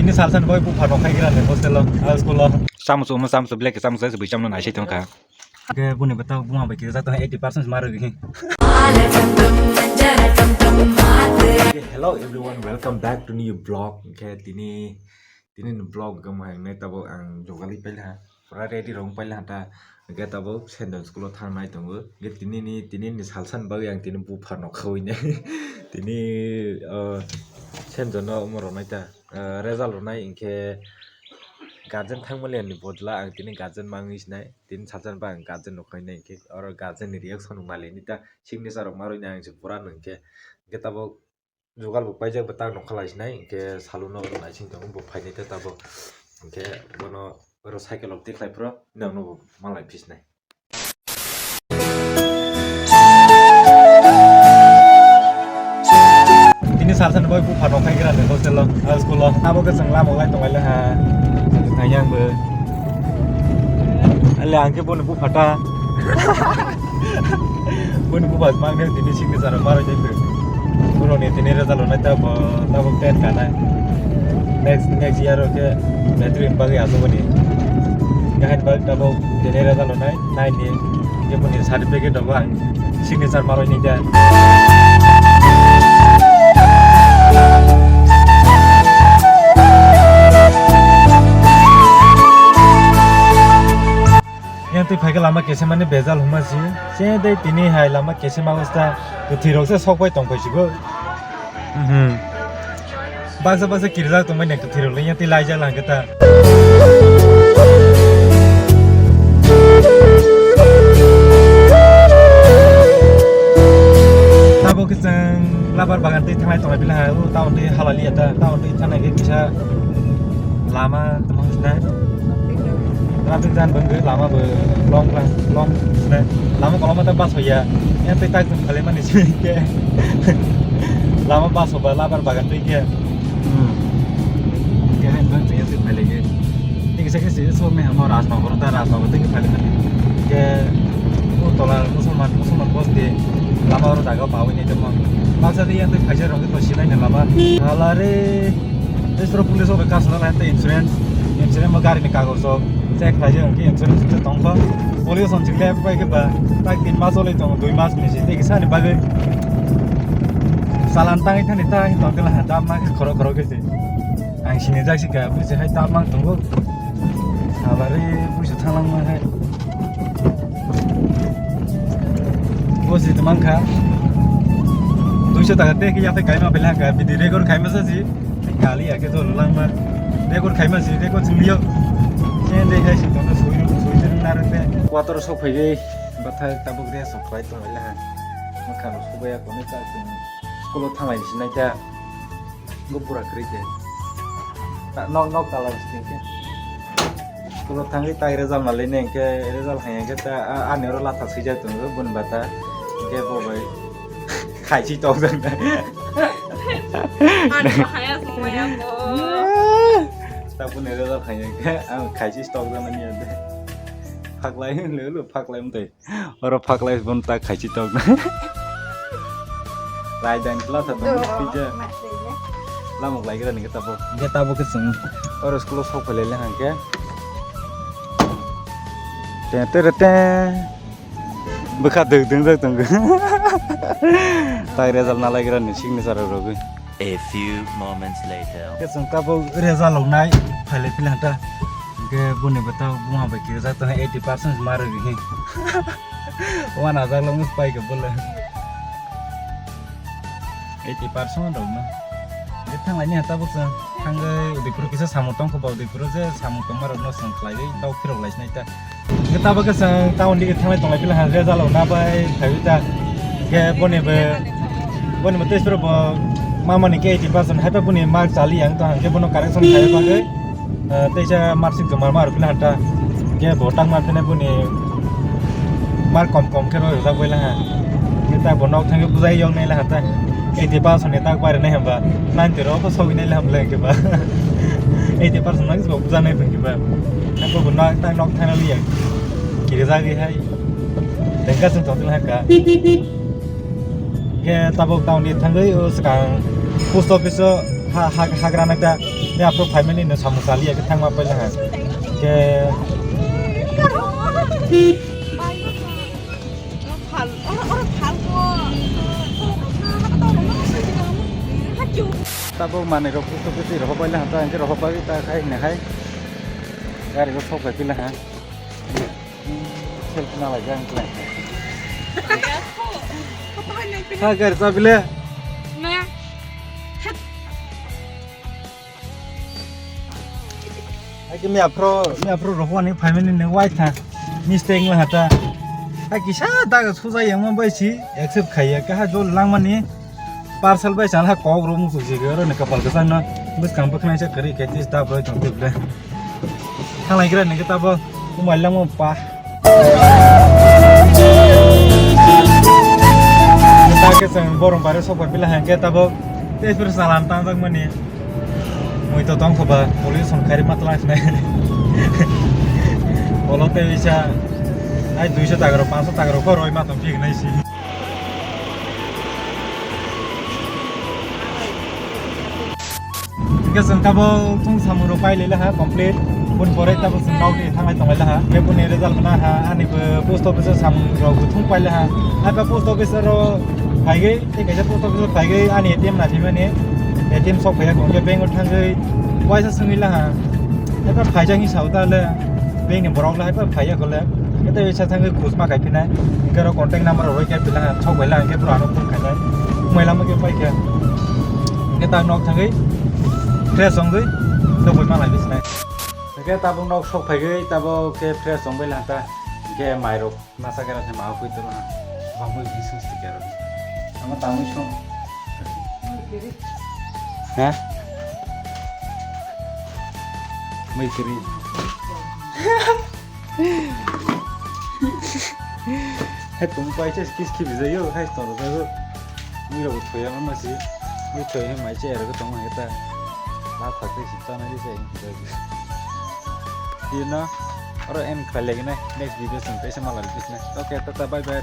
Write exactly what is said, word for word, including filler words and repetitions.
Ini salsa ni bai bupha rok khai gira ni hostel o, ah, school o. Samung sumo, samung sumo, black samung sumo, bui samung nai se tong kha. Ke buni bata buma bai kira tong eighty percent ma rwgwi. Hello everyone, welcome back to new vlog. Ke tini, tini ni vlog gam hai nai tabo ang jogali paila. Pura ready rong paila ta. Hingke tabuk Senjon school o thangnai tongo. Hingke tini ni, tini ni salsa ni bagwi ang tini bupha no khawi nai. Tini, o, Senjon no omo rwnai ta, o, result rwnai hingke guardian thangmani ni bodla ang tini guardian mangwi sinai. Tini salsa ni bagwi ang guardian no khawi nai hingke oro guardian ni reaction rok nai laini ta, signature rok ma rwinai ang se pura no hingke. Hingke tabuk jugal bo paijak bo tak nokha lai sinai, hingke saluno naising tongo bo phainai ta tabuk, hingke bono oro cycle rok tikhlai phro nokno bo malai phisinai. Tini salsa ni bai bupha rok khai gira ni hostel o, ah, school o. Abo ke chwng lama lai tong lai ha. Thang yang bo. Ale ang ke boni bupha ta. Boni bupha mang ne tini signature ma roi jai. Boro ni tini result rwnai ta bo, ta bo ten ka nai. Next, next year o ke matric bagwi aso boni. Kahit bag ta bo tini result rwnai, nai ni. Ke boni certificate rok ang signature ma roi ni ta. Yang twi phaikhe lama kese mani bejal huma si. Se dei tini hai lama kese ma usta kwthwi rok se sok bai tong phai sigo. Mhm. Baksa baksa kirijak tong bai nek kwthwi rok le yang twi laijak lang khe ta. Tabuk khe chwng labar bagan twi thanglai tonglai pila hai, o tabuk twi halali ya ta, tabuk twi thanglai khe kisa lama tongmani sinai. Traffic jam bangwi lama bo long lang, long sinai. Lama koloma ta bus hoya. Yang tei tak jong khalimani sinai khe. Lama bus hoba labar bagan twi khe. Hmm. Khe hai bang twi yang twi phailai khe. Tei kisa khe se sok ni hamo Rajnagar ta, Rajnagar twi khe phailaimani. Khe o tola Musulman, Musulman bus de lama oro jaga pawi nai tongmo. Baksa de yang twi phaisa rong khe to sinai na lama. Hala re. Tei soro police rok kasana lai tei insurance, insurance bo gari ni kagoj rok check khlai jak hwnkhe insurance se tongkha. Police on chikle pai khe ba tak tin mas olei tongo, dui mas ni si tei kisa ni bagwi salan tangwi thani ta tong khe la dam ma khoro khoro khe se. Ang sini jak si ka bui se hai dam ma tongo. Salari bui se thalang ma hai. Bo si tongmang kha. Duiso taka tei khe yaphai kaima phailai kha, bidi record khaima sa si. Kali ya khe to lulangma. Record khaima si, record sing liyo. Chen dei khai si tongno sui rung, sui rung narwk de. Quarter sok phai dei. Bathai tabuk re sok khlai tong lai ha. Makha no subaya kono cha chung school o thanglai sinai kha. Go pura kwrwi khe. Ta nok, nok tala bwswk khe. School o thangwi tak result nalai nai hwnkhe result hai hwnkhe ta a-, ani oro latha swijak tongo boni bata. Hwnkhe bo bai khaisi tokjak nai. Ani bahaya sumaya bo. Ta boni result hai hwnkhe ang khaisi tokjak nai ya de. Phaklai lulu phaklai mtai. Oro phaklai bon tak khaisi tok. Raidani kla sa tong pija. Lamuk lai gira ni kita bo. Ge tabo ke sung. Oro school sok pele le hangke. Te te te. Bwkha dwk dwng jak tong. Tai result na lai gira ni signature rogwi. A few moments later. Ke chwng tabuk result rok nai phailai philang ta. Hingke boni bwtao buma bai kirijak tong eighty percent ma rwgwi hin. Wan hajar long pai khe bole. Eighty percent rok no. Hingke thanglai ni ha tabuk chwng thangwi Udaipur kisa samung tong kho ba Udaipur je samung tongma rok no chwng khlaiwi dok phirok lai sinai ta. Hingke tabuk khe chwng town digi thanglai tonglai pila ha result rok na bai phaiwi ta. Hingke boni bo, boni bo tei soro bo mamani ke eighty percent hai pa boni mark chali yang to hingke bono correction khai bagwi, eh, teisa mark sheet joma ma rw pila ha ta. Hingke bo tang ma phene boni mark kom kom khe rw jak bai la ha. Hingke ta bo nok thangke bujai yong nai la ha ta. Eighty percent ni tak bai rw nai hamba. Ninety rok ko sogwi nai la hamba le hingke ba. Eighty percent nang bo buja nai hingke ba. Hingke bo nok tang nok thang li ya. Kiri jagwi hai. Tengka chwng tongtwlang hai ka. Khe tabuk town ni thangwi o swkang post office o Ha, ha, hagra nang ta, ya, pro family no samung sali ya, ke thangma paila ha. Ke. Tabuk manwi rok, post office rok paila ha ta, hingke rok pai ta khai ne hai. Gari rok sok pai pila ha. Selfie na lai jang kle. Ha, gari chabi le. Aki mi aphro, mi aphro rohwani family ni wai tha. Mistake la hata. Aki sa daga suja yang ma bai si accept khaiya. Kaha jol langmani parcel bai sal ha kok ro musu jige ro ne kapal ka sang na. Bus kam paknai sa kari kai tis da bai tong ble. Thanglai gira nang ke tabo, umai langma pa. Ta ke sang borong bare sok pai pila hang ke tabo, te pir salam tangjak mani. Mui to tong khoba, pollution khari matla sinai. Olo te bisa, ai duiso taga ro, panso taga ro, khoroi ma tong phik nai si. Hingke chwng tabuk thung samung rok pai le laha complete. Bun pore tabuk chwng nokni thanglai tonglai laha. Hingke buni result bana ha, ani bo post office o samung rok bo thung pai laha. Haiba post office ro phaigwi, tei kaisa post office o phaigwi ani A T M nasimani, A T M sok phaiya kho, hingke bank o thangwi waisa swngwi laha. Haiba phaijak hinwi sao ta le. Bini borok le haiba phaiya kole. Kete bisa thangwi khusma kai phinai. Hingke ro contact number rok khe pila sok bai lang hingke pura ano phone khainai. Mai lama khe pai khe. Hingke tak nok thangwi fresh ongwi sok bai malai bisnai. Hingke tabuk nok sok phaigwi tabuk khe fresh ongbai lang ta. Hingke mai rok masa kera se ma koi toro ha. Bangwi bising sticker. Ama tangwi song. Ha? Mai kiri. Hai tong pai se kis ki bijai yo, hai tong jago. Mui rok thoya ma si. Mui thoya mai se ergo tong hai ta. La pha te si ta na di se. Di na. Oro en khalai gine next video song te se malai bisne. Okay, tata, bye bye.